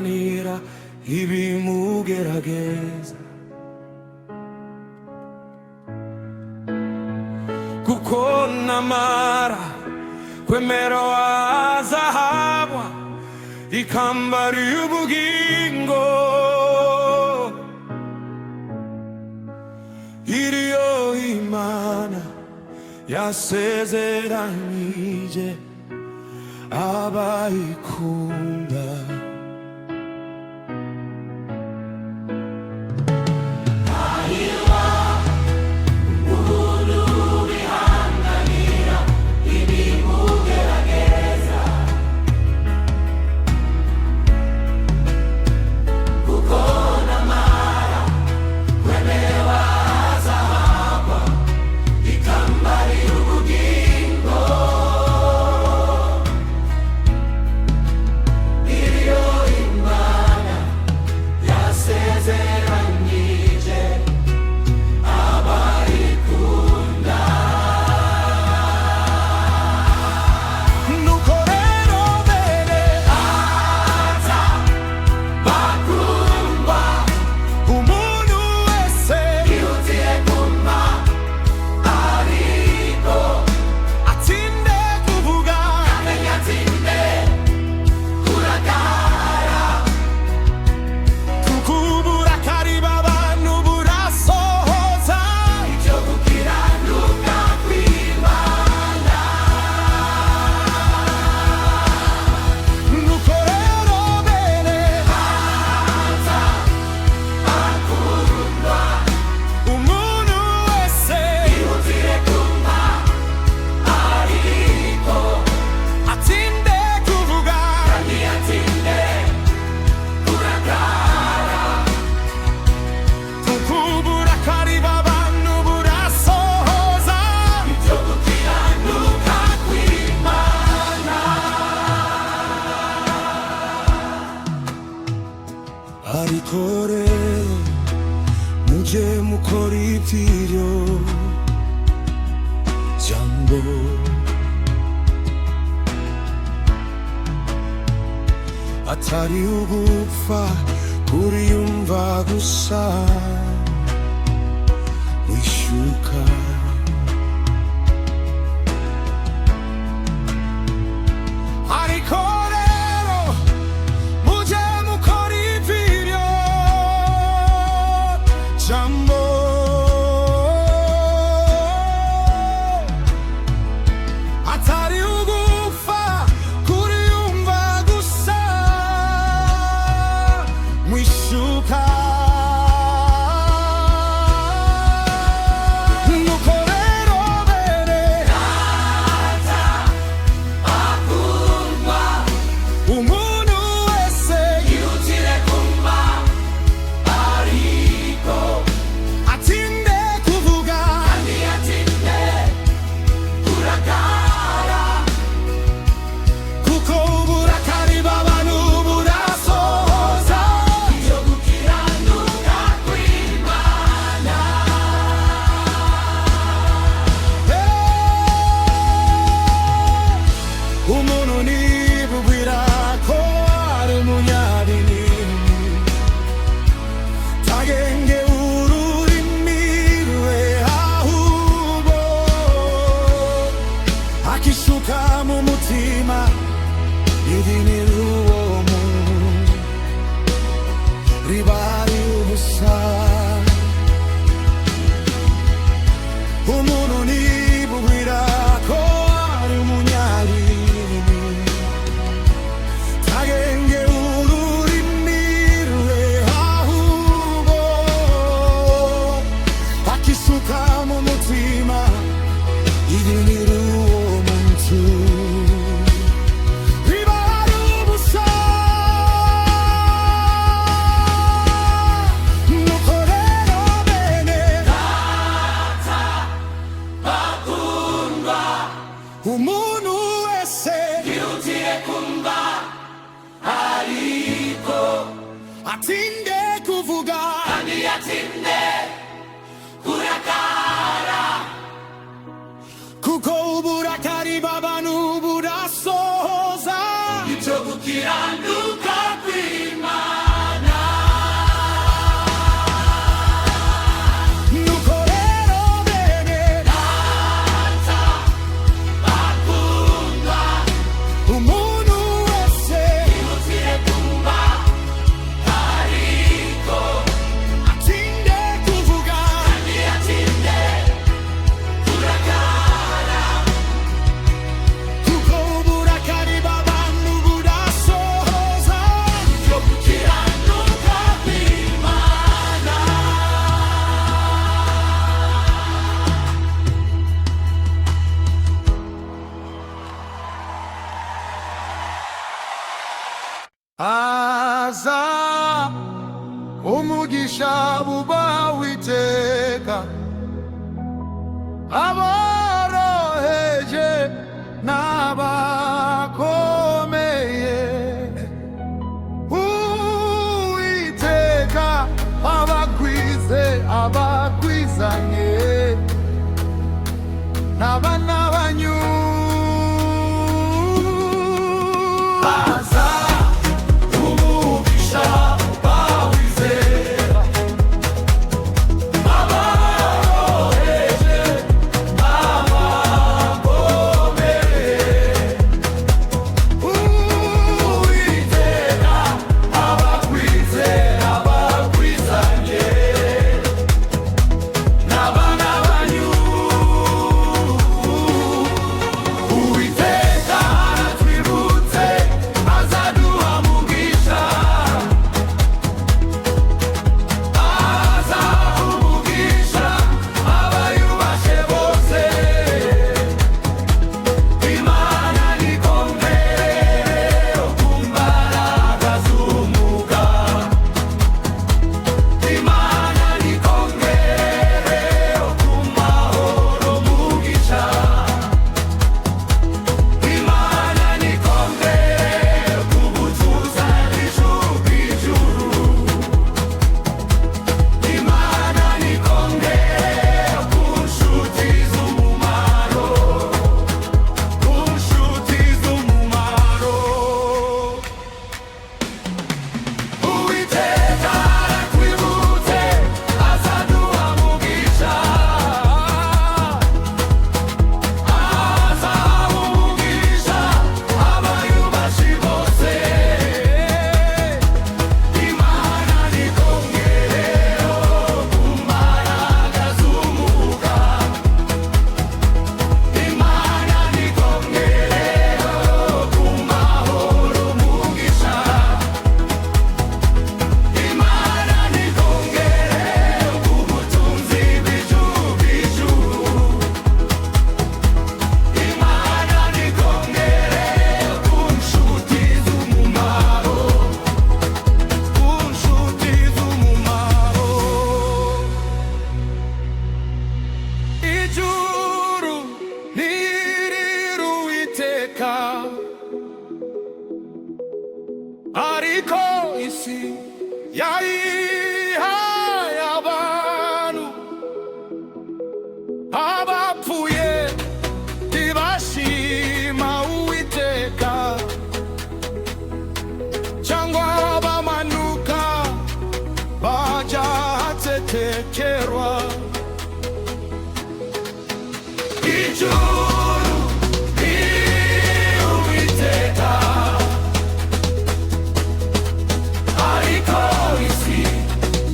Wihanganira ibimugerageza, kuko namara kwemerwa azahabwa ikamba ry'ubugingo iriyo Imana yasezeranyije abayikunda. Nuko rero, bene Data bakundwa, umuntu wese yihutire kumva, ariko atinde kuvuga, kandi atinde kurakara, kuko uburakari bw'abantu burasohoza icyo gukiranuka kw'Imana. Nuko rero, bene Data bakundwa, umuntu wese yihutire kumva, ariko atinde kuvuga, kandi atinde kurakara, kuko uburakari bw'abantu burasohoza icyo gukiranuka kw'Imana. Ariko rero mujye mukora iby'iryo jambo atari ugupfa kuriyumva gusa wishuka. Ariko rero mujye mukora iby'iryo jambo atari ugupfa kuriyumva gusa mwishuka. Nuko rero, bene Data bakundwa, umuntu wese yihutire kumva, ariko atinde kuvuga, kandi atinde kurakara, kuko uburakari bw'abantu burasohoza icyo gukiranuka kw'Imana. Hey! Umuntu nibubwira ko ari umunyadini, tagenge ururimi rwe, ahubwo akishuka mu mutima, idini ry'uwo muntu riba ari ubusa. Umuntu nibubwira ko ari umunyadini, tagenge ururimi rwe, ahubwo akishuka mu mutima, idini ry'uwo muntu riba ari ubusa. Nuko rero, bene Data bakundwa, umuntu wese yihutire kumva, ariko atinde kuvuga, kandi atinde kurakara. Uwiteka aboroheje n'abakomeye. Uwiteka abagwize, abagwizanye n'abana banyu. Baza umugisha bawizera, aboroheje n'abakomeye. Uwiteka abagwize, abagwizanye n'abana banyu. Uwiteka aratwibutse, azaduha umugisha, azaha umugisha abayubashe bose. Imana nikongerere ku mbaraga z'umwuka. Imana nikongerere ku mahoro mugisha. Imana nikongerere ku butuza ijuru. Imana nikongerere ku nshuti z'umumaro, ku nshuti z'umumaro. Uwiteka aratwibutse, azaduha umugisha, azaha umugisha abayubashi bose. Imana nikongereho ku mbaraga z'umwuka. Imana nikongereho ku mahoro mugisha. Imana nikongereho ku butunzi bw'ijuru. Imana nikongereho ku nshuti z'umumaro, Ku nshuti z'umumaro. Ijuru niriruwiteka, ariko isi yayihaye abantu. Abapfuye ntibashima Uwiteka, cyangwa bamanuka bajya ahatetekerwa. Ijuru ni Uwiteka, ariko isi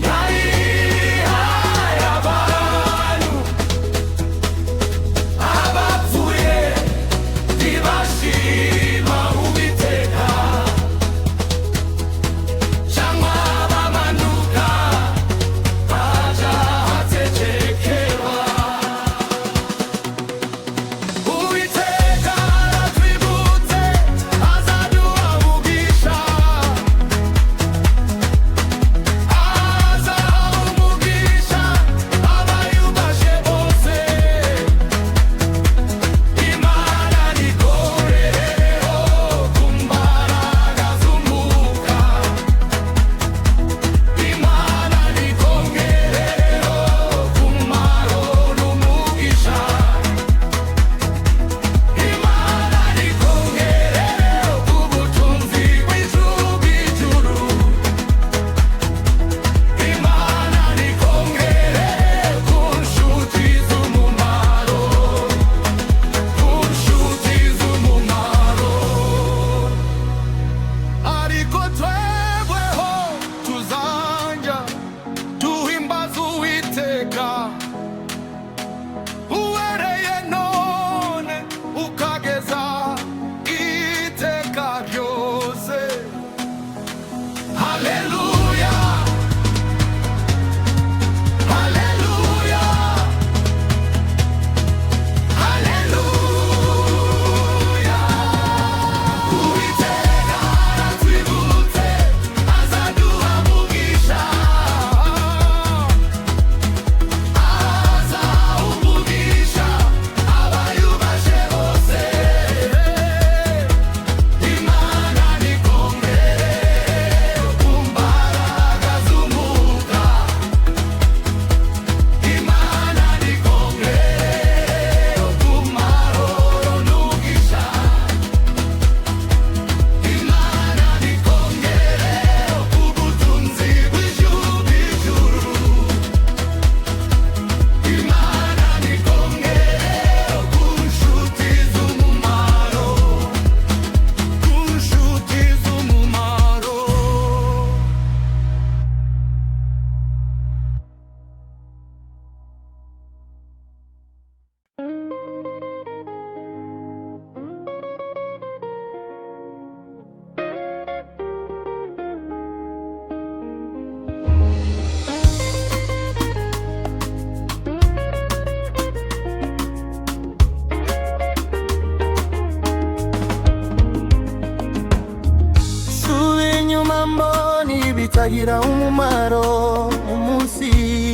yayihaye abantu. Abapfuye ntibashima Uwiteka, cyangwa bamanuka bajya ahatetekerwa. Bitagira umumaro munsi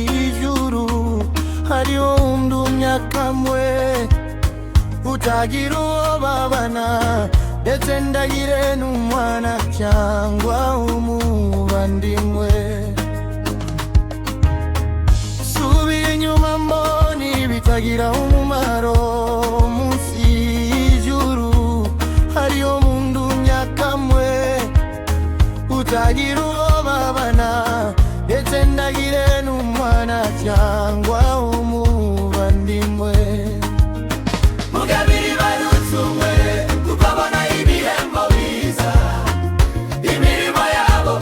y'ijuru. Hariho undi umyakamwe utagira uwo babana, ndetse ndagire n'umwana cyangwa umuvandimwe. Subiye inyuma mbona bitagira umumaro munsi y'ijuru. Hariho umuntu nyakamwe utagira uwo babana, ndetse ndagire n'umwana cyangwa umuvandimwe. Mugabiri barutsumwe kuko abona ibihembo biza imirimo yabo,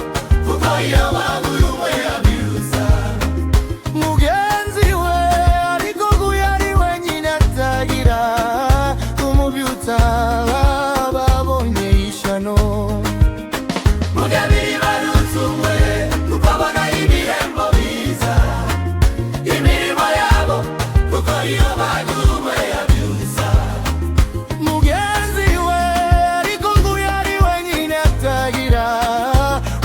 kuko iyo baguye umwe yabiruza Mugenzi we, ariko guya ari wenyine atagira umubyutsa, babonye ishano. Mugabiri barutsumwe kuko abona ibihembo biza imirimo yabo, kuko iyo baguye umwe yabiruza Mugenzi we, ariko nguyu ari wenyine atagira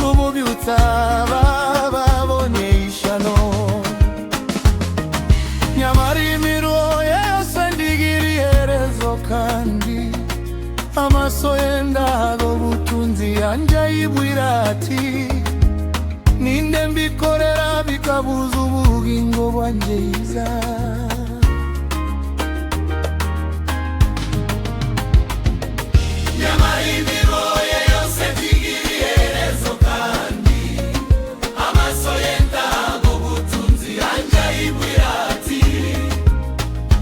umubyutsa, babonye ishano. Nyamara imiruho yose ndigira iherezo, kandi amaso ye ndago butunzi yanjye ayibwira ati: "Ninde mbikorera bikabuza ubugingo bwanjye iza?" Nyamara imiruho ye yose ntigira iherezo, kandi amaso ye ntago ubutunzi yanjye ayibwira ati: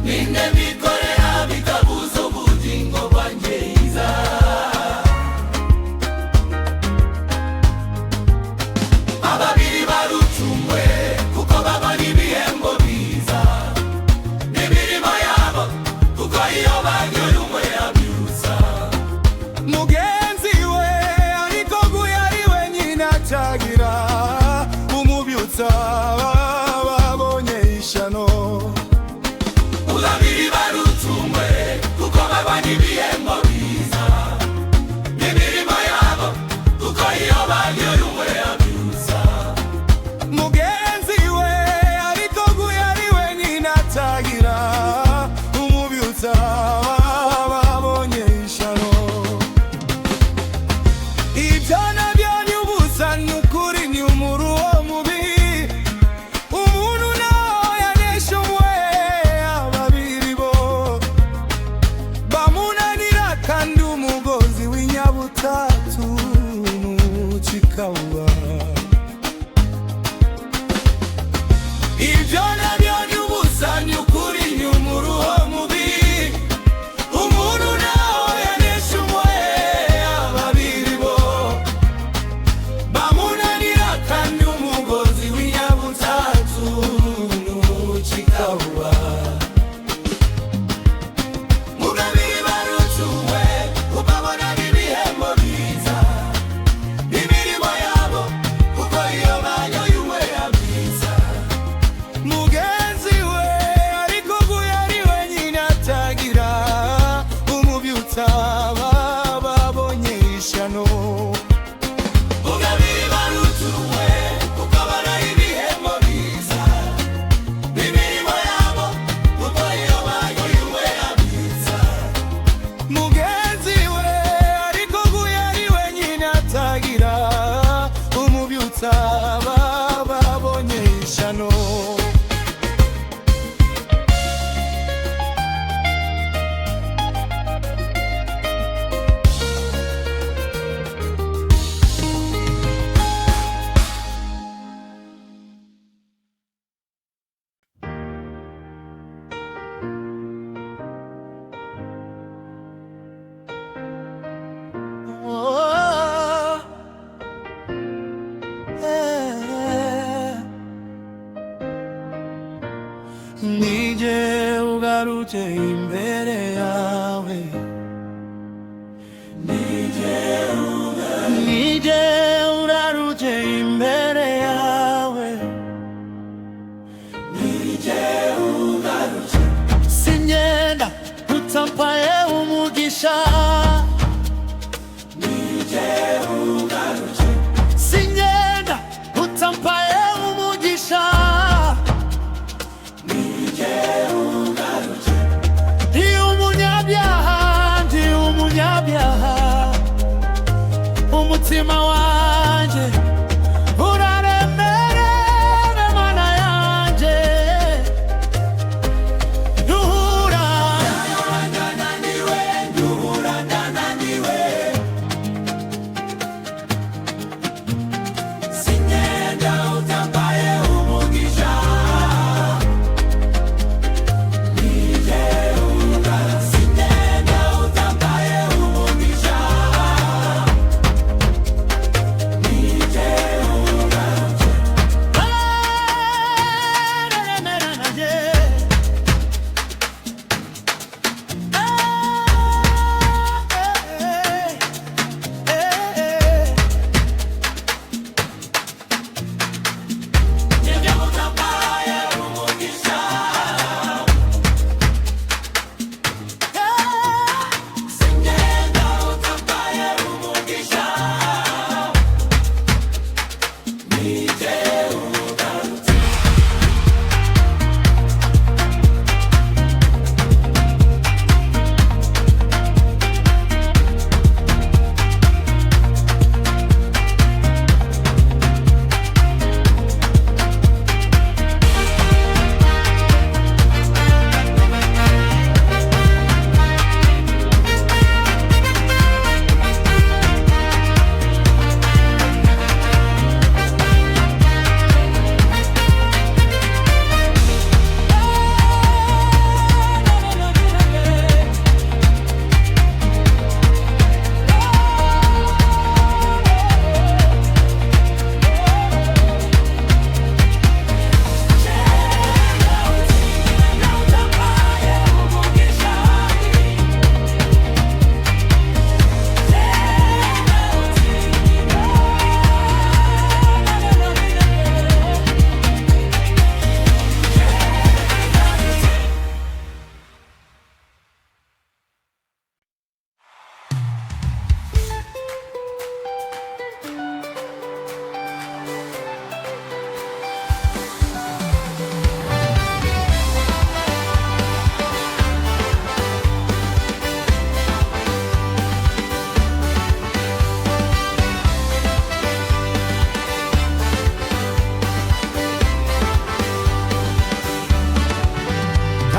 "Ninde mbikorera bikabuza ubugingo bwanjye iza?" Ababiri barucumwe kuko babona ibihembo biza n'imirimo yabo, kuko iyo bagiye umwe yabyutsa Mugenzi we, ariko guya ari wenyine atagira umubyutsa, babonye ishano. Babiri barutumwe kuko babona ibihembo biza n'imirimo yabo, kuko iyo bagiye umwe yabyutsa Mugenzi we, ariko guya ari wenyine atagira umubyutsa, babonye ishano. Ibyo nabyo ni ubusa, ni ukuri ni umuruho mubi. Umuntu nawe yanesha umwe, ababiri bo bamunanira, kandi umugozi w'inyabutatu ntucikaba. Ibyo nabyo ni ubusa, ni ukuri ni umuruho mubi. Umuntu nawe yanesha umwe, ababiri bo bamunanira, kandi umugozi w'inyabutatu ntucikaba. Mugabiri barutumwe kuko babona ibihembo biza imirimo yabo, kuko iyo bagiye umwe yabyutsa Mugenzi we, ariko guya ari wenyine atagira umubyutsa, babonye ishano. Mugabiri barutumwe kuko babona ibihembo biza imirimo yabo, kuko iyo bagiye umwe yabyutsa Mugenzi we, ariko guya ari wenyine atagira umubyutsa, babonye ishano. Oh, eh. Nije ugarutse imbere yawe, nije ugarutse imbere yawe, sinyenda utampaye umugisha, sinyenda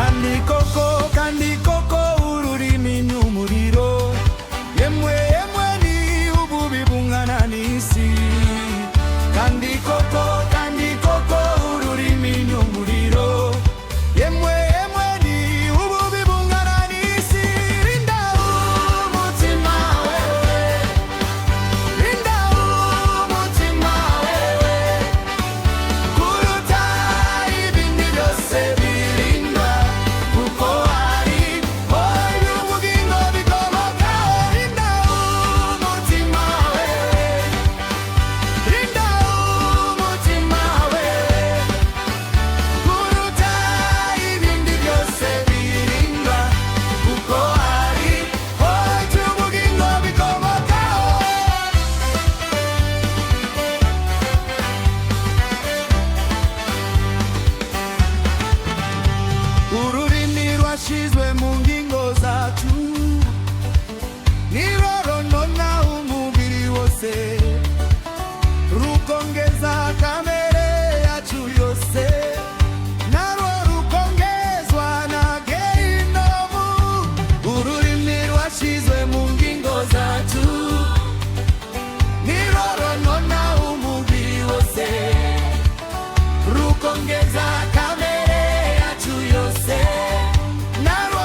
Kandi koko, kandi koko, ururimi ni umuriro. Yemwe, yemwe, ni ububi bungana n'isi. Kandi koko, kandi koko, ururimi ni umuriro. Yemwe, yemwe, ni ububi bungana n'isi. Rinda umutima wewe, rinda umutima wewe kuruta ibindi byose birindwa, kuko ari ho ubugingo bikomokaho. Rinda umutima wewe, rinda umutima wewe kuruta ibindi byose birindwa, kuko ari ho ubugingo bikomokaho. Ururimi rwashizwe mu ngingo zacu, nirwo runona umubiri wose, rukongeza kamere yacu yose, narwo rukongezwa na gehinomu. Ururimi rwashizwe mu ngingo zacu, nirwo runona umubiri wose, rukongeza kamere yacu yose, narwo.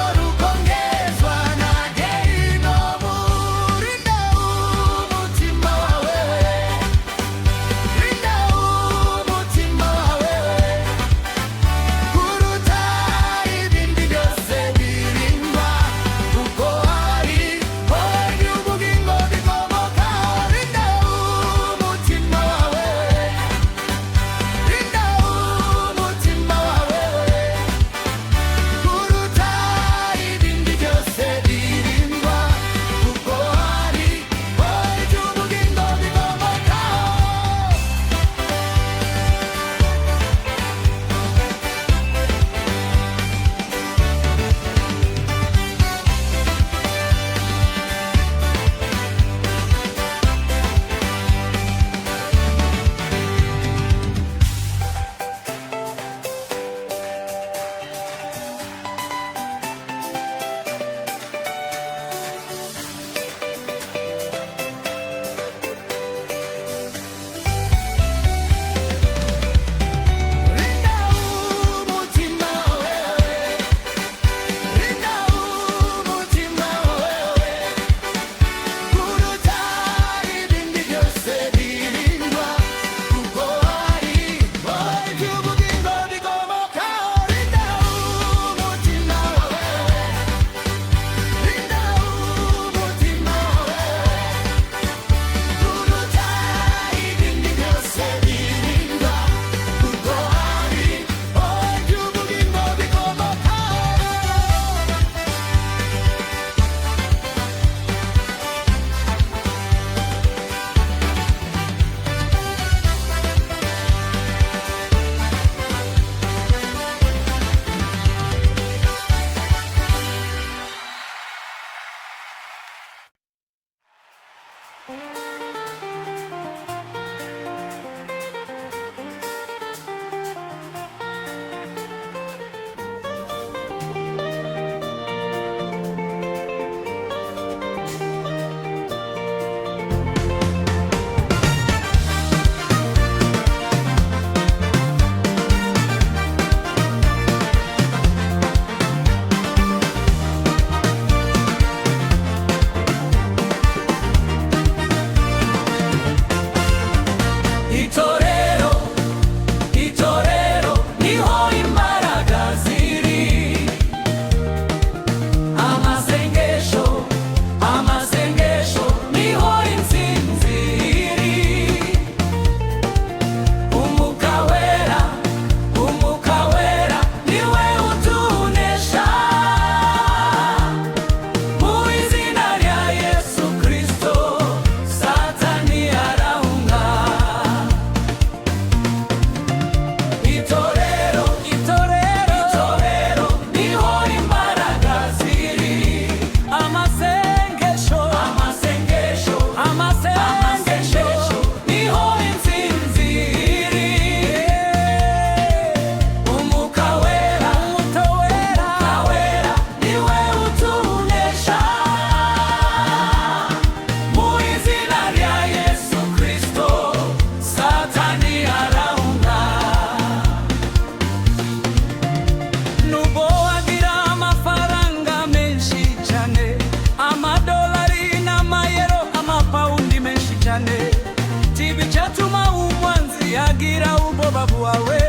Ntiyagira ubwoba bwawe,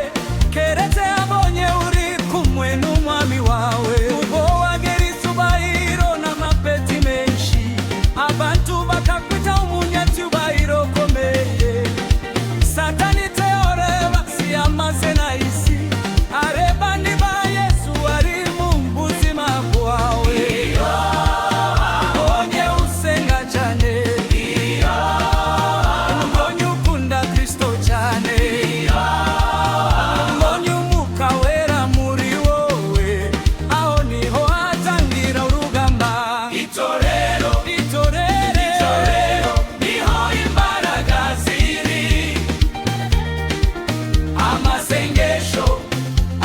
keretse abonye uri kumwe n'umwami wawe. Ubwo wagera icyubahiro n'amapeti menshi, abantu bakakwita umunyacyubahiro ukomeye. Satani teoreba si amazina y'isi, areba niba Yesu ari mu buzima bwawe. Mbonye usenga cyane, mbonye ukunda Kristo cyane, mbonye umwuka wera muri wowe, aho niho hatangira urugamba. Itorero, Itorere, itorero, niho imbaraga ziri. Amasengesho,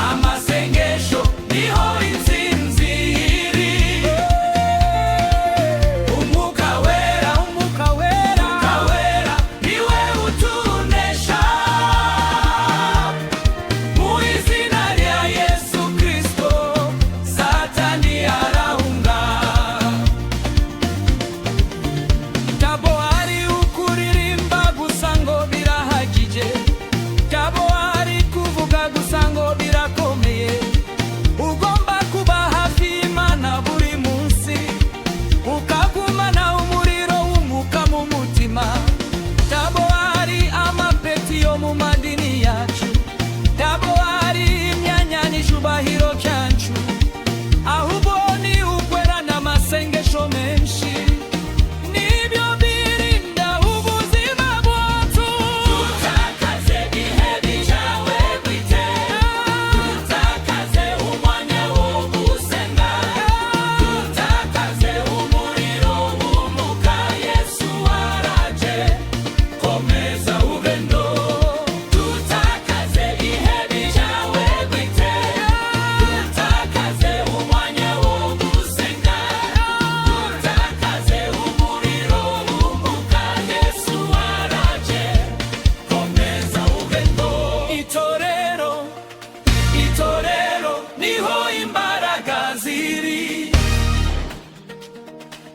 amasengesho, niho intsinzi iri. Umwuka wera, umwuka wera, Umwuka wera, niwe utunesha. Mu izina rya Yesu Kristo, Satani arahunga. Ntabwo ari ukuririmba gusa ngo birahagije, ntabwo ari kuvuga gusa ngo birakomeye. Ugomba kuba hafi y'Imana buri munsi, ukagumana umuriro w'umwuka mu mutima. Ntabwo ari amapeti yo mu madini yacu, ntabwo ari imyanya n'icyubahiro cyacu, ahubwo ni ukwera n'amasengesho menshi, nibyo birinda ubuzima bwacu. Tutakaze ibihe byawe bwite, tutakaze umwanya wo gusenga, tutakaze umuriro w'umwuka. Yesu araje, komeza urugendo. Tutakaze ibihe byawe bwite, tutakaze umwanya wo gusenga, tutakaze umuriro w'umwuka. Yesu araje, komeza urugendo. Itorero, itorero, niho imbaraga ziri.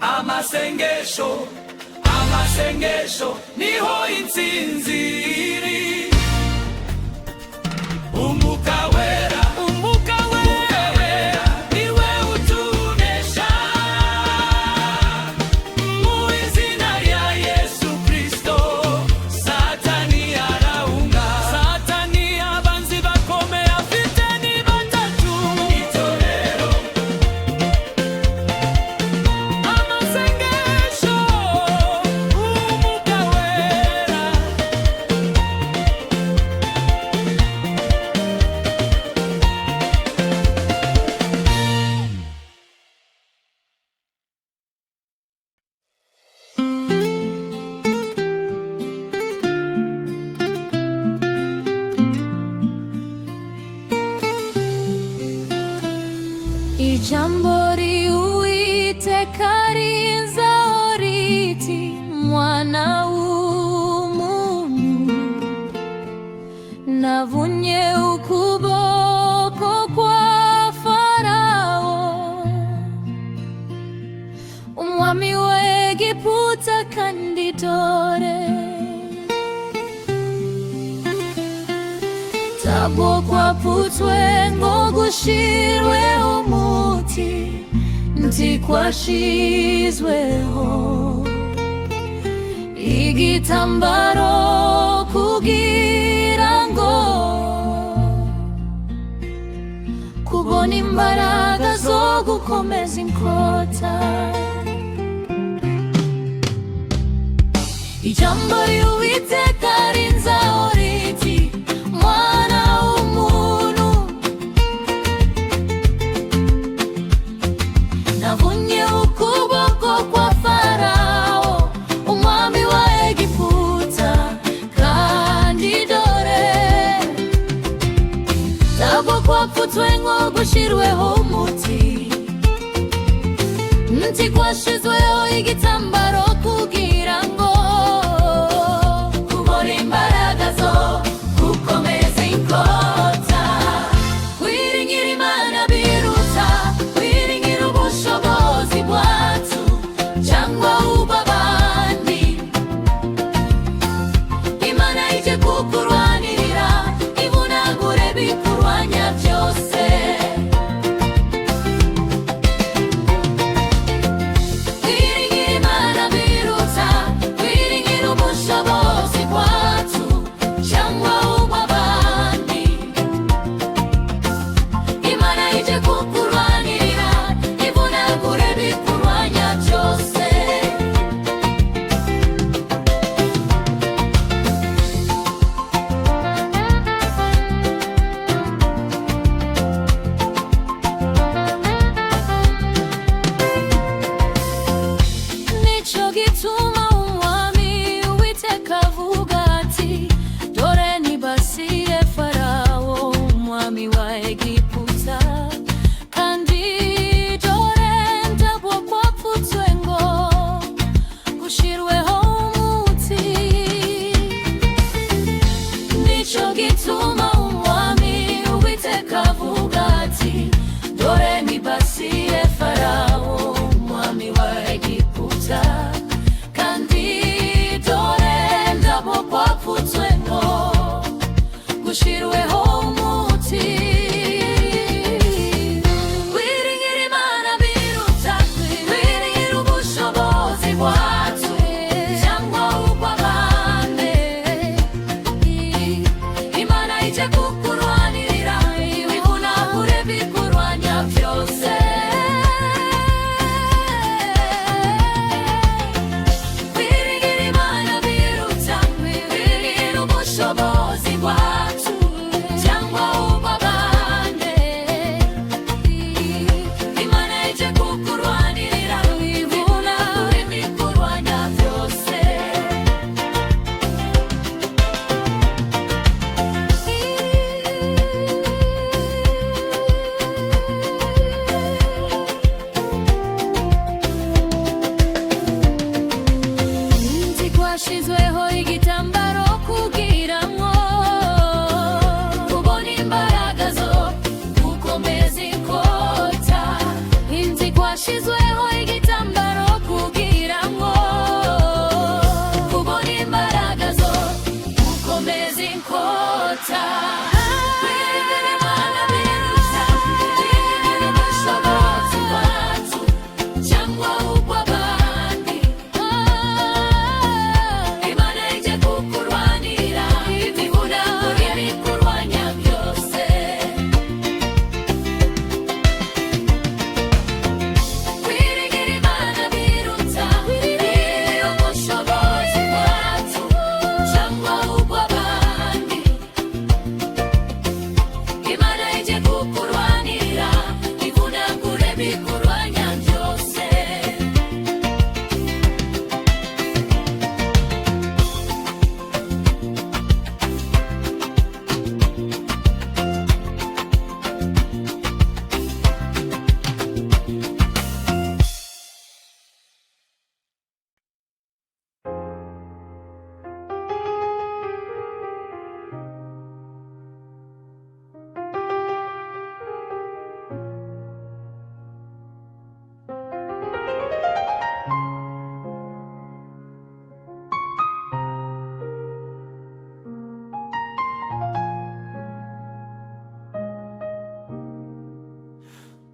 Amasengesho, amasengesho, niho intsinzi iri. Umwuka wera, Umwuka wera, niwe utunesha. Mu izina rya Yesu Kristo, Satani arahunga. Satani abanzi bakomeye afite ni batatu: Itorero, amasengesho, umwuka wera. Ijambo ry'Uwiteka rinzaho riti: "Mwana w'umuntu, navunye ukuboko kwa Farawo, umwami wa Egiputa, kandi dore ntabwo kwapfutswe ngo gushirwe umuti, ntikwashizweho igitambaro kugira ngo kubona imbaraga zo gukomeza inkota." Ijambo ry'Uwiteka rinzaho riti: "Mwana w'umuntu, navunye ukuboko kwa Farawo, umwami wa Egiputa, kandi dore ntabwo kwapfutswe ngo gushirweho umuti, ntikwashizweho igitambaro kugira ngo kubona imbaraga zo gukomeza inkota." Kwiringira Imana biruta kwiringira ubushobozi bwacu cyangwa ubw'abandi. Imana ije kukurwanya. Washyizweho igitambaro kugira ngo ubone imbaraga zo gukomeza inkota. Kwiringira Imana biruta kwiringira ubushobozi bwacu cyangwa ubw'abandi. Imana ije kukurwanira, ivunagura ibikurwanya byose. Kwiringira Imana biruta kwiringira ubushobozi bwacu cyangwa ubw'abandi. Imana ije kukurwanira, ivunagure ibikurwanya byose.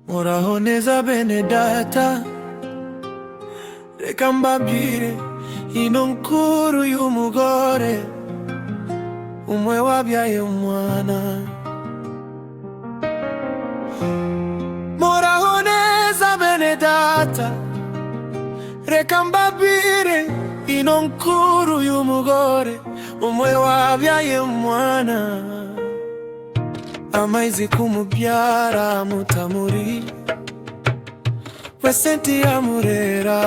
Muraho neza bene data, reka mbabwire ino nkuru y'umugore umwe wabyaye umwana. Muraho neza bene data, reka mbabwire ino nkuru y'umugore umwe wabyaye umwana. Amaizi kumubyara mutamuri wese ntiyamurera,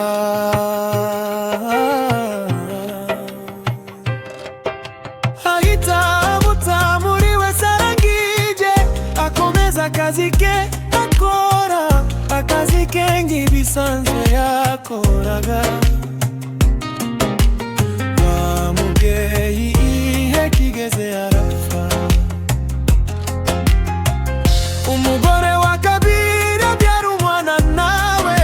ahita amuta muri wese arangije akomeza akazi ke, akora akazi ke nk'ibisanzwe yakoraga. Wa mubyeyi ihe kigeze arapfa. Umugore wa kabiri abyara umwana nawe,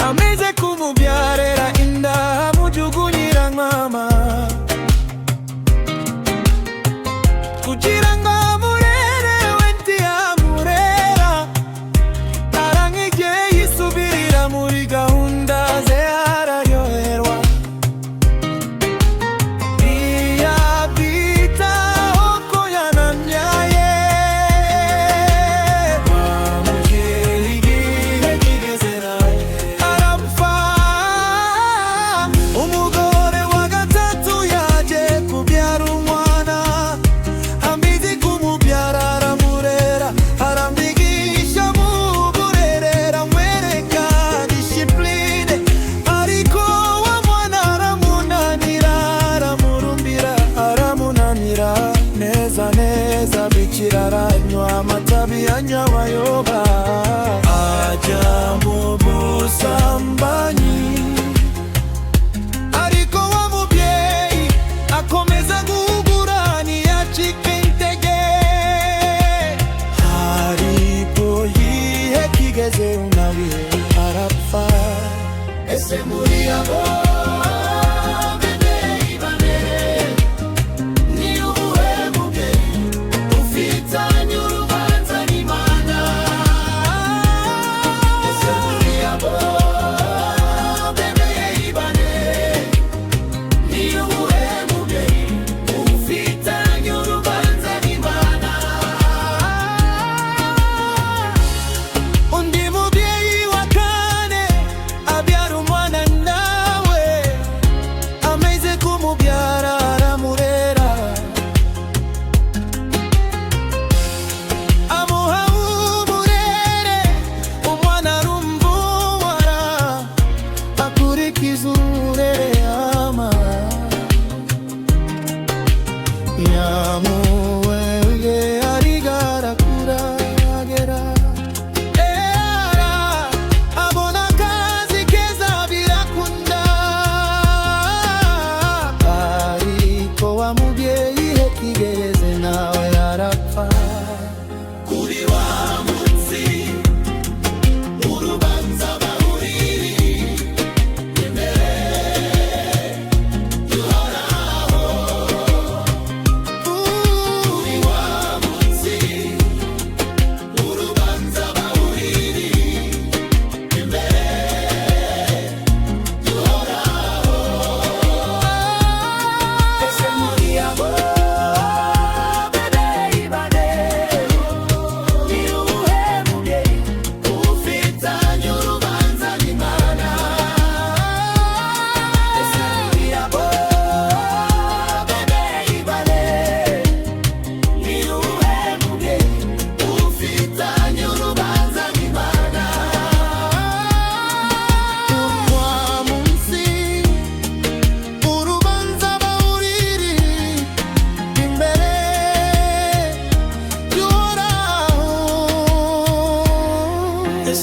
ameze kumubyarira inda amujugunyira mama kugira ngo amurere, we ntiyamurera. Arangije yisubirira muri gahunda ze, araryoherwa, ntiyabitaho ko yanamyaye. Wa mubyeyi igihe kigeze nawe arapfa. Umugore wa gatatu yaje kubyara umwana, amizi kumubyara aramurera, aramwigisha mu burerera, amwereka discipline, ariko wa mwana aramunanira, aramurumbira, aramunanira neza neza, bikira aranywa amatabi, anywa abayoba, ajya mu busambanyi. Ariko wa mubyeyi akomeza guhugura, ntiyacika intege. Haripo igihe kigeze nawe arapfa. Ese muri abo babyeyi bane, ni uwuhe mubyeyi ufitanye urubanza n'Imana? Ese muri abo babyeyi bane, ni uwuhe mubyeyi ufitanye urubanza n'Imana? Undi mubyeyi wa kane abyara umwana nawe.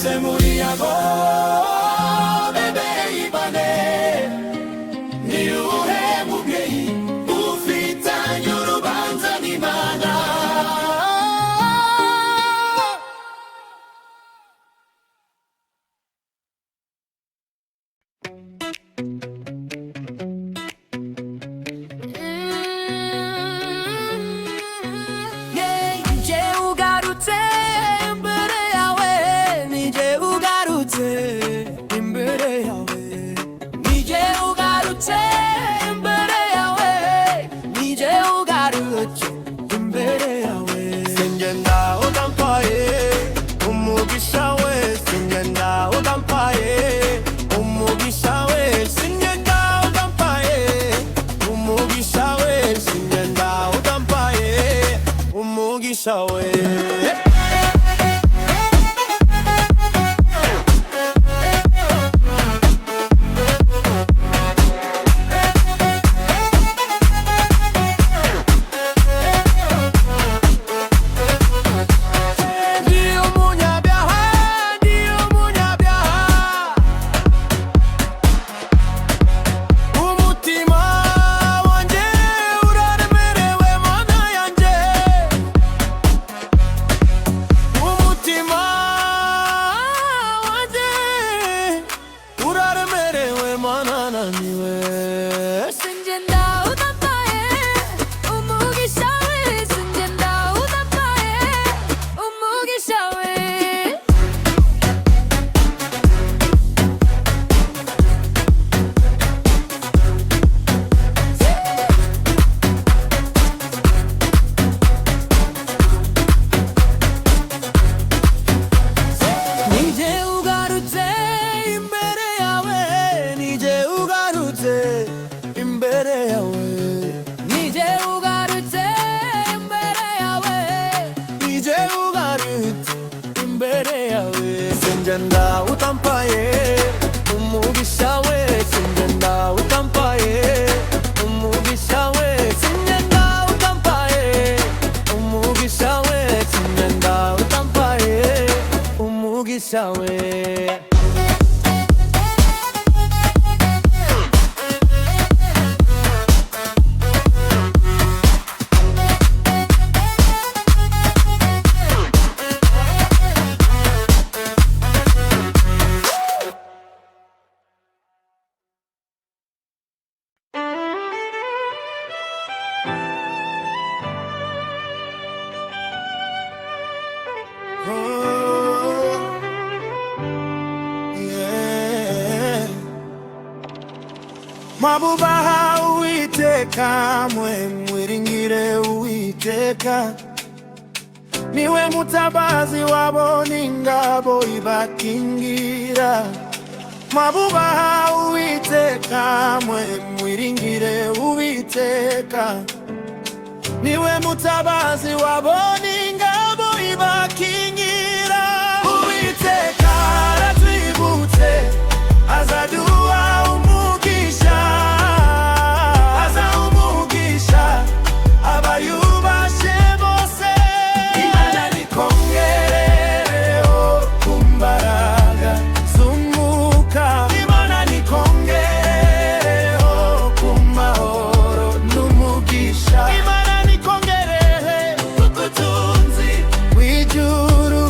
Ese muri abo bebyeyi bane, ni uwuhe mubyeyi ufitanye urubanza n'Imana? Nije ugarutse imbere yawe, nije ugarutse imbere yawe, nije ugarutse imbere yawe, nije ugarutse imbere yawe. Singenda utampaye umugisha we, singenda utampaye umugisha we, singenda utampaye umugisha we, singenda utampaye umugisha we. Ndi umunyabyaha, ndi umunyabyaha, umutima wanjye uraremerewe, Mana yanjye, umutima wanjye uraremerewe, Mana naniwe. Singenda utampaye umugisha we, singenda utampaye umugisha we. Nije ugarutse imbere yawe, nije ugarutse imbere yawe, Nije ugarutse imbere yawe, nije ugarutse imbere yawe. Singenda utampaye umugisha we, singenda utampaye umugisha we, singenda utampaye umugisha we, singenda utampaye umugisha we. Oh, yeah. Mwabubaha Uwiteka, mwe mwiringire Uwiteka, niwe mutabazi wabo n'ingabo ibakingira. Mwabubaha Uwiteka, mwe mwiringire Uwiteka, niwe mutabazi wabo n'ingabo ibakingira. Uwiteka aratwibutse, azaduha umugisha, aza umugisha abayubashe bose. Imana nikongerereho ku mbaraga z'umwuka, Imana nikongerereho ku mahoro n'umugisha, Imana nikongerere ubutunzi bw'ijuru,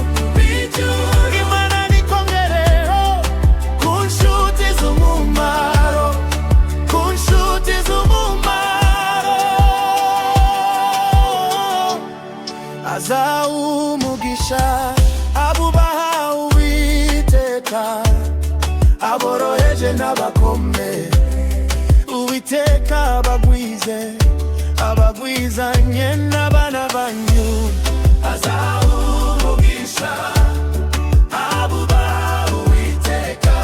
Imana nikongereho ku nshuti z'umumaro, ku nshuti z'umumaro, aza umugisha abubaha Uwiteka, aboroheje n'abakome, Uwiteka abagwize, abagwizanye n'abana banyu. Aza umugisha abubaha Uwiteka,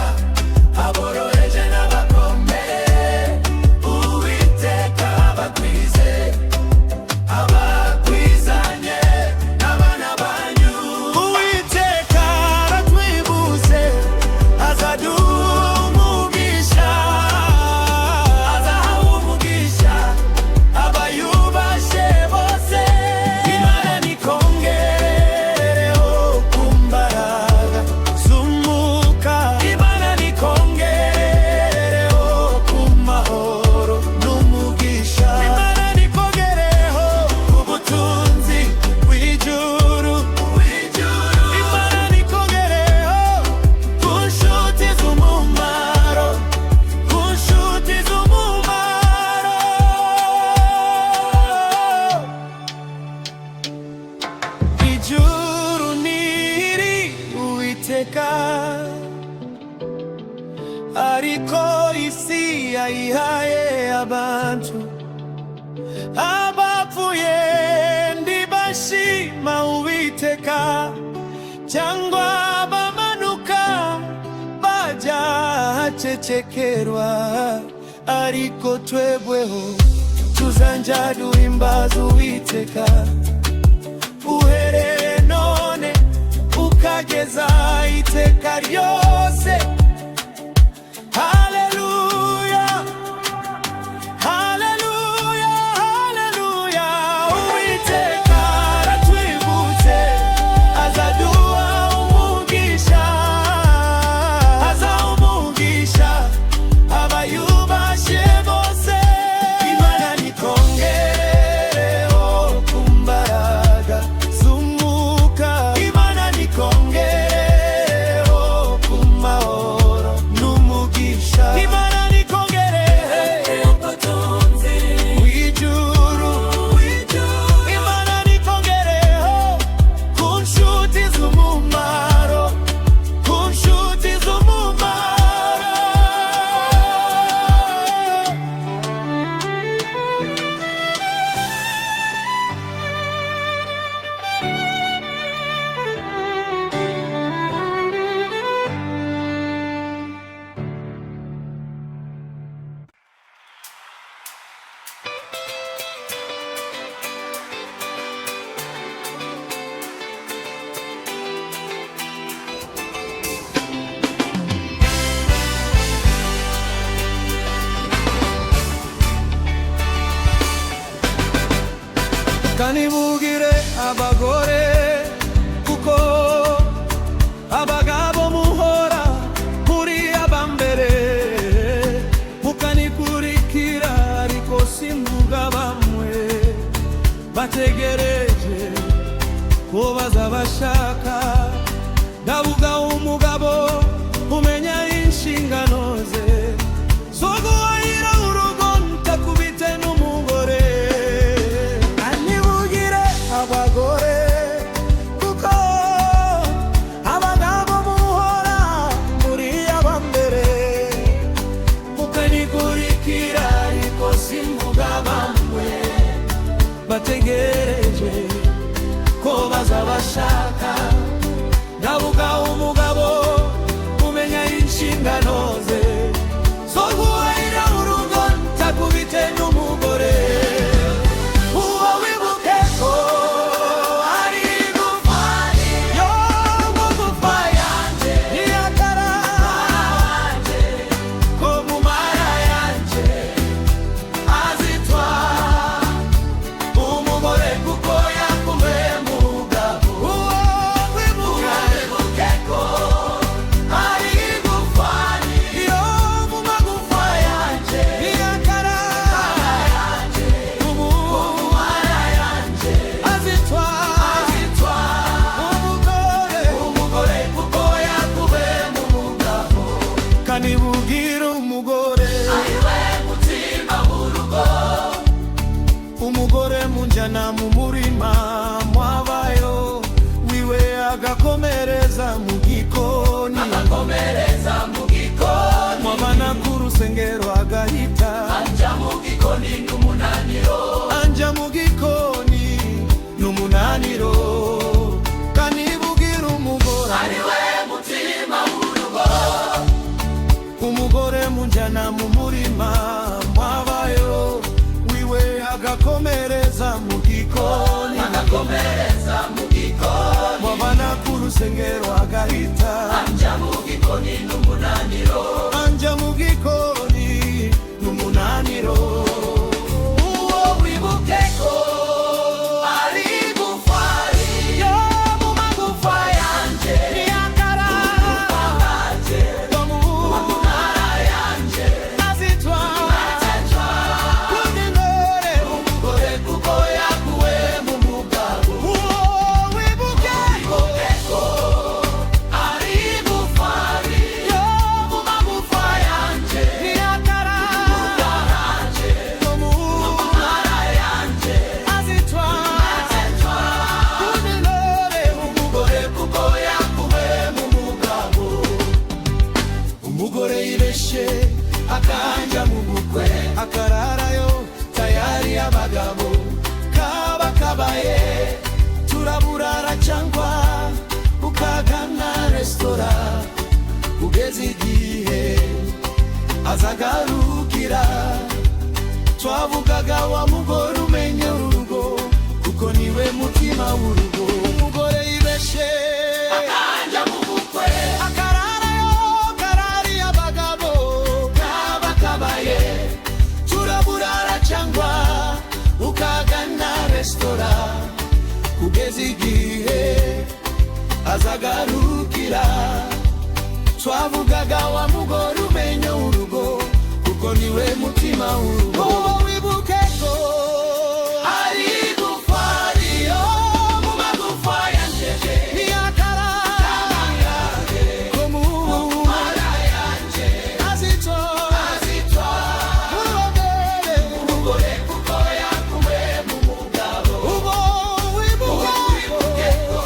aboroheje n'abakome, Uwiteka abagwize, abakwizanye n'abana banyu. Uwiteka aratwibutse, azaduha umugisha, azaha umugisha abayubashe bose. Imana. Uwiteka, ariko isi yayihaye abantu. Abapfuye ntibashima Uwiteka, cyangwa bamanuka bajya ahacecekerwa, ariko twebweho tuzajya duhimbaza Uwiteka uhereye none ukageza iteka ryose. Haleluya, haleluya, haleluya! Uwiteka aratwibutse, azaduha umugisha, azaha umugisha abayubashye bose. Imana nikongereho ku mbaraga z'umwuka, Imana nikongereho ku mahoro n'umugisha, Imana nikongereho w'ijuru, Imana nikongereho ku nshuti z'umumaro, ku nshuti z'umumaro. Kanibugire abagore, kuko abagabo muhora muri abambere, mukanikurikira, ariko simvuga bamwe bategereje ko bazabashaka. Ndavuga umugabo umenya inshingano ze zo guhahira urugo, ntakubite n'umugore. Kanibugire abagore, kuko abagabo muhora muri abambere, mukanikurikira, ariko simvuga bamwe bategereje ko bazabashaka. Ndavuga umugabo umenya inshingano ze zo guhahira urugo, ntakubite n'umugore. Uba wibuke ko ari igufa yo mu gufa yanjye, iyakara ko mu mara yanjye, azitwa umugore kuko yakuwe mugabo. Uwo wibuke ko ari igufa yo mu magufa yanjye, iyakara mu mara yanjye, azitwa umugore, umugore kuko yakuwe mu mugabo. Kanibugire umugore, Ariwe mutima w'urugo. Umugore munjana mu murima mwabayo wiwe, agakomereza mu gikoni, Agakomereza mu gikoni. Mwabana ku rusengero agahita anja mu gikoni n'umunaniro. Anja mu gikoni n'umunaniro. Kanibugire umugore, Ariwe mutima w'urugo. Umugore munjana mu murima mwabayo wiwe, agakomereza mu gikoni, Agakomereza mu gikoni. Mwabana ku rusengero agahita anja mu gikoni n'umunaniro. Anja mu gikoni n'umunaniro. Uwo wibuke ko ari igufa yo mu magufa yanjye, iyakara yanjye, yo mu mara yanjye, azitwa kundi ngore, umugore kuko yakuwe mu mugabo. Uwo wibuke Wibuke ko ari Kugeza igihe azagarukira. Twavugaga wa mugore umenye urugo, kuko niwe mutima w'urugo. Umugore yibeshe akanja mu bukwe, akararayo karariye abagabo, kaba kabaye. Turaburara cyangwa ukagana resitora kugeza igihe azagarukira. Twavugaga wa mugore umenye urugo, kuko niwe mutima w'urugo. Uba wibuke ko Hari igufa riyo mu magufa yanje, niyakara ko mu mara yanje, azitwa azitwa umugore. Umugore kuko yakuwe mu mugabo. Uba wibuke Wibuke ko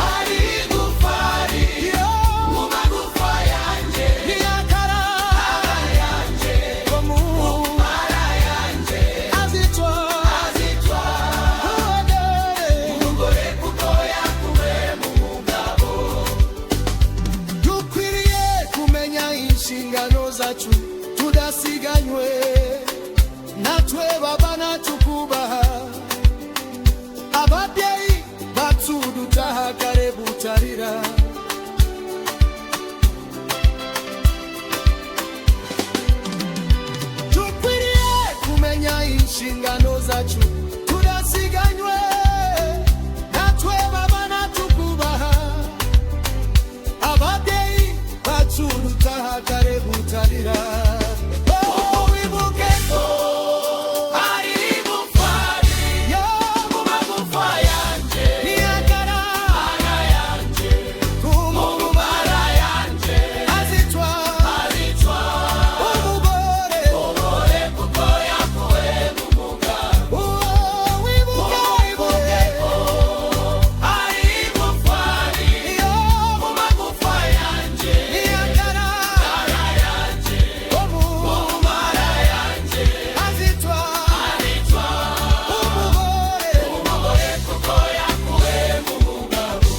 hari igufa ko mu magufa yanje, niyakara yanje, ko mu mara yanje, azitwa azitwa umugore. Umugore kuko yakuwe mu mugabo. Dukwiriye kumenya inshingano zacu tudasiganywe, natwe babana tukubaha ababyeyi bacu, dutaha kare butarira. Dukwiriye kumenya inshingano zacu tudasiganywe, natwe babana tukubaha ababyeyi bacu, dutaha kare butarira. Oh, wibuke ko Hari igufa yo mu magufa yanje, niyakara mara yanje, kumu mara yanje, azitwa azitwa umugore. Umugore kuko yakuwe mu mugabo. Oh, wibuke Wibuke ko hari igufa yo mu magufa yanje, niyakara mara yanje, kumu mara yanje, azitwa azitwa umugore. Umugore kuko yakuwe mu mugabo.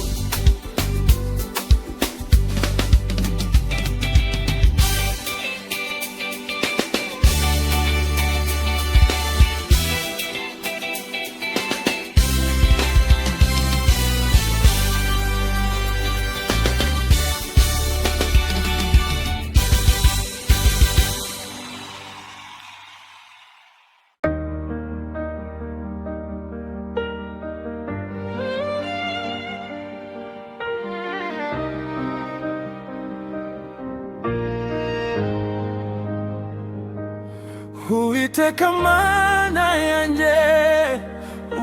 Uwiteka Mana yanjye,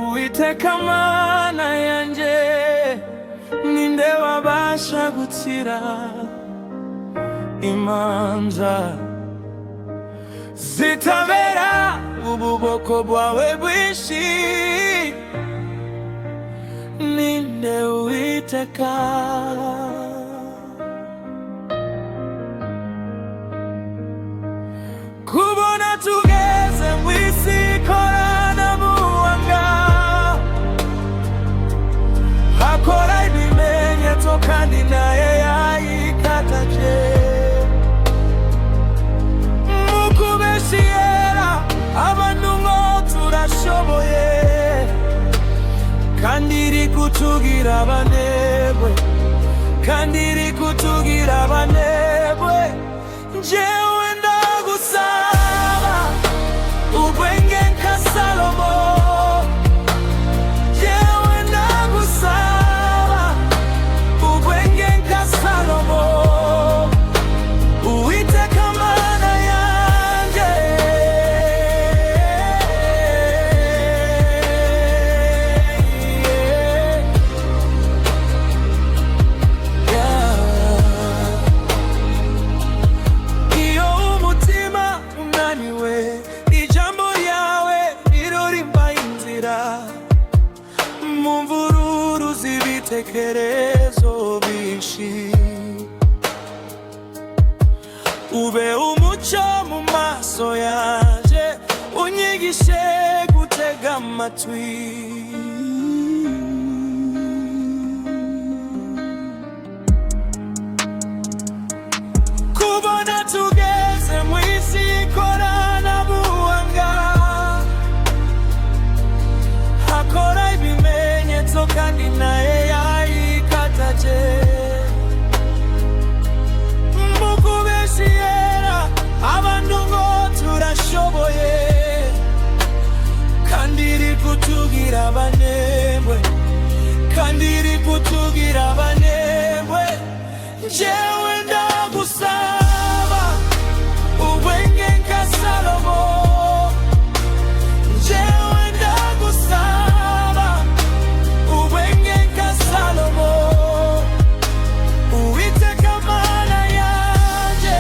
Uwiteka Mana yanjye, ninde wabasha gukira imanza zitabera ubu bwoko bwawe bwinshi? Ninde, Uwiteka? Kubona tugeze mu isi ikoranabuhanga, hakora ibimenyetso kandi naye yayikataje mu kubeshiyera abantu ngo turashoboye, kandi iri kutugira abanebwe, kandi iri kutugira abanebwe. Njyewe ndagusaba ubwenge nka Salomo. Njyewe ndagusaba ubwenge nka Salomo, Uwiteka Mana yanjye. Yeah. Iyo umutima unaniwe, ijambo ryawe rirurimba inzira mu mvururu z'ibitekerezo byinshi. Ube umucyo mu maso yanjye, unyigishe gutega amatwi. Imana ye yayikataje. Mukubeshiyera abantu ngo turashoboye, kandi iri kutugira abanebwe, kandi iri kutugira abanebwe. Jewe ndagusaba ubwenge nka Salomo. Jewe ndagusaba ubwenge nka Salomo. Uwiteka Mana yanje.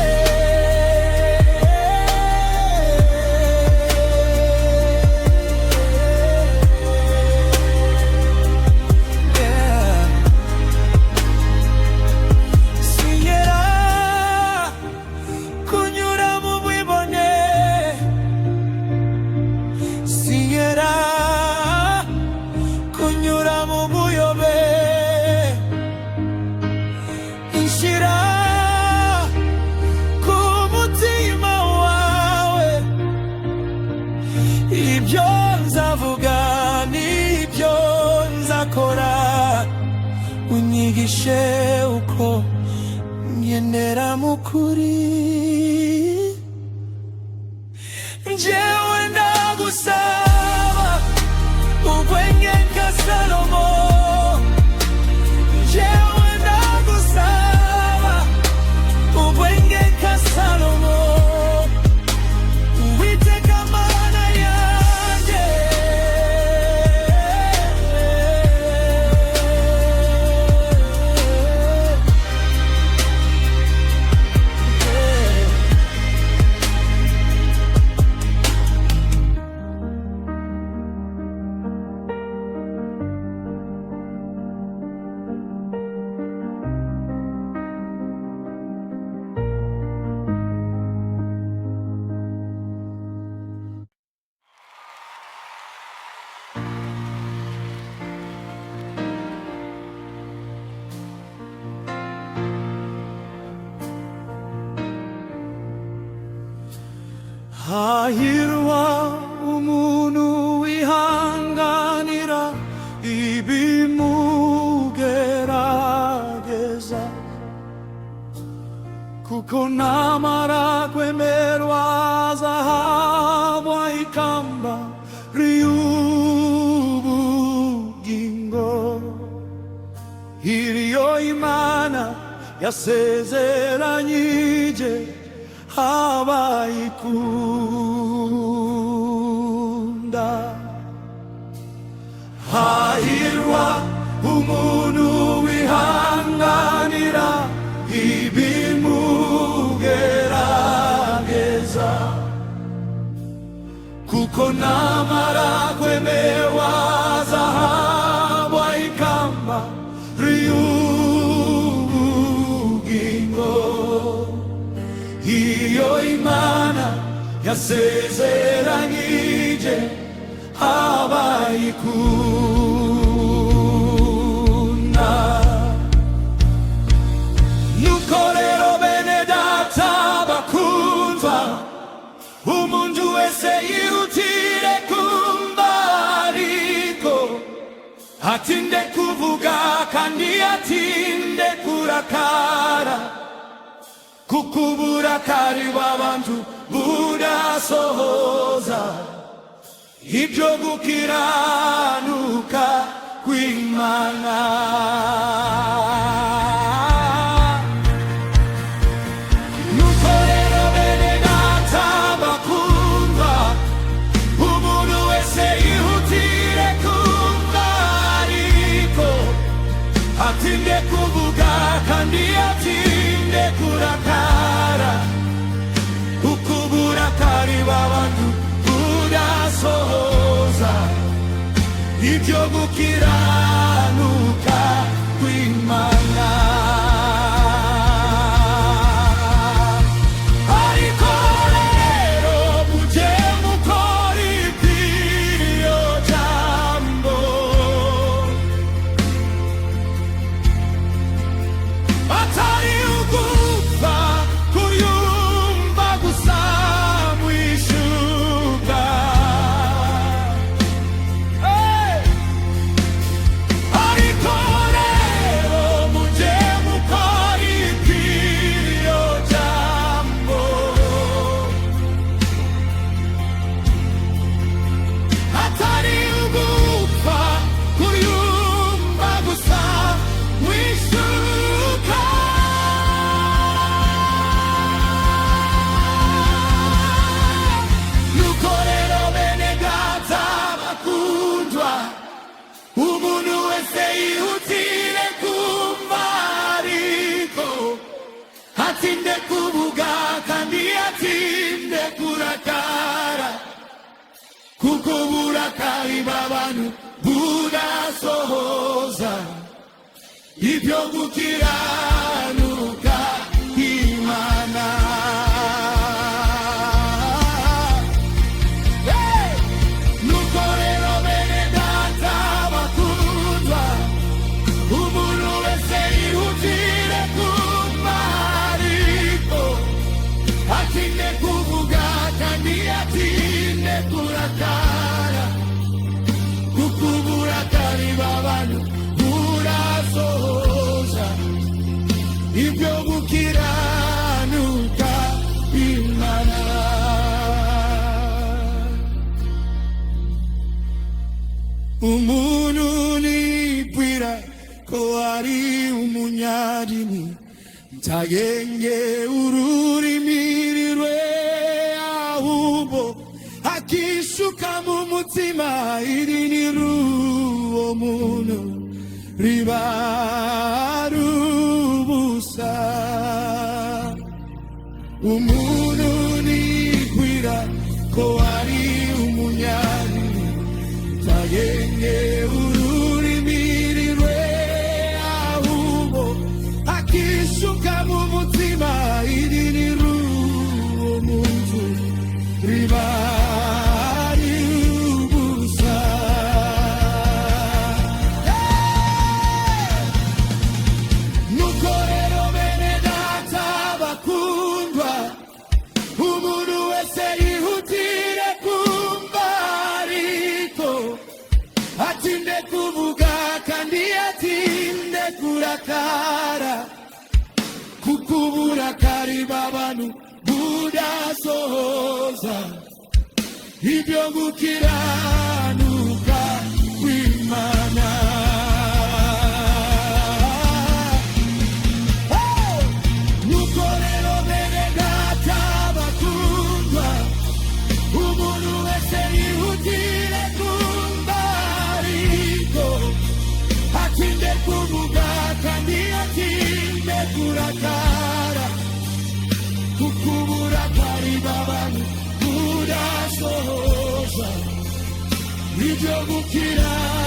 Yeah. Sinyera kunyura mu bwibone, sinyera kunyura mu buyobe. Inshyira ku mutima wawe ibyo nzavuga n'ibyo nzakora, unyigishe uko ngendera mu kuri. Njyewe ndagusaba ubwenge nka Salomo. Njyewe ndagusaba ubwenge nka Salomo. Uwiteka Mana yanjye. Hahirwa umuntu wihanganira ibimugerageza, kuko namara kwemerwa azahabwa ikamba ry'ubugingo iriyo Imana yasezeranyije abayikunda. Hahirwa umuntu wihanganira ibimugerageza, kuko namara kwemerwa azahabwa ikamba ry'ubugingo iyo Imana yasezeranyije abayikunda. Nuko rero bene data bakundwa, umuntu wese yihutire kumva, ariko atinde kuvuga kandi atinde kurakara, kuko uburakari bw'abantu budasohoza ibyo gukiranuka kw'Imana. Nuko rero bene data bakundwa, umuntu wese yihutire kumva, ariko atinde kuvuga kandi atinde kurakara, kuko uburakari bw'abantu budasohoza ibyo gukiranuka kw'Imana. Ariko rero mujye mukora iby'iryo jambo, atari ugupfa kuyumva gusa mwishuka. Hey! Atinde kuvuga kandi atinde kurakara, kuko uburakari bw'abantu budasohoza ibyo gukiranuka Imana. Hey! Nuko rero bene data bakundwa, umuntu wese yihutire kumva, ariko atinde kuvuga kandi atinde kurakara, kuko uburakari bw'abantu burasohoza ibyo gukiranuka Imana. Umuntu nibwira ko ari umunyadini ntagenge ururimi rwe, ahubwo akishuka mu mutima, idini r'uwo muntu riba ari ubusa. Umuntu nibwira ko ari umunyadini ntagenge ururimi rwe, ahubwo akishuka mu mutima, idini r'uwo muntu riba ari ubusa. Hey! Nuko rero bene data bakundwa, umuntu wese yihutire kumva, ariko atinde kuvuga kandi atinde kurakara, kuko uburakari bw'abantu budasohoza ibyo gukiranuka kw'Imana. Hey! Nuko rero bene data bakundwa, umuntu wese yihutire kumva, ariko atinde kuvuga kandi atinde kurakara, kuko uburakari bw'abantu budasohoza ibyo gukiranuka.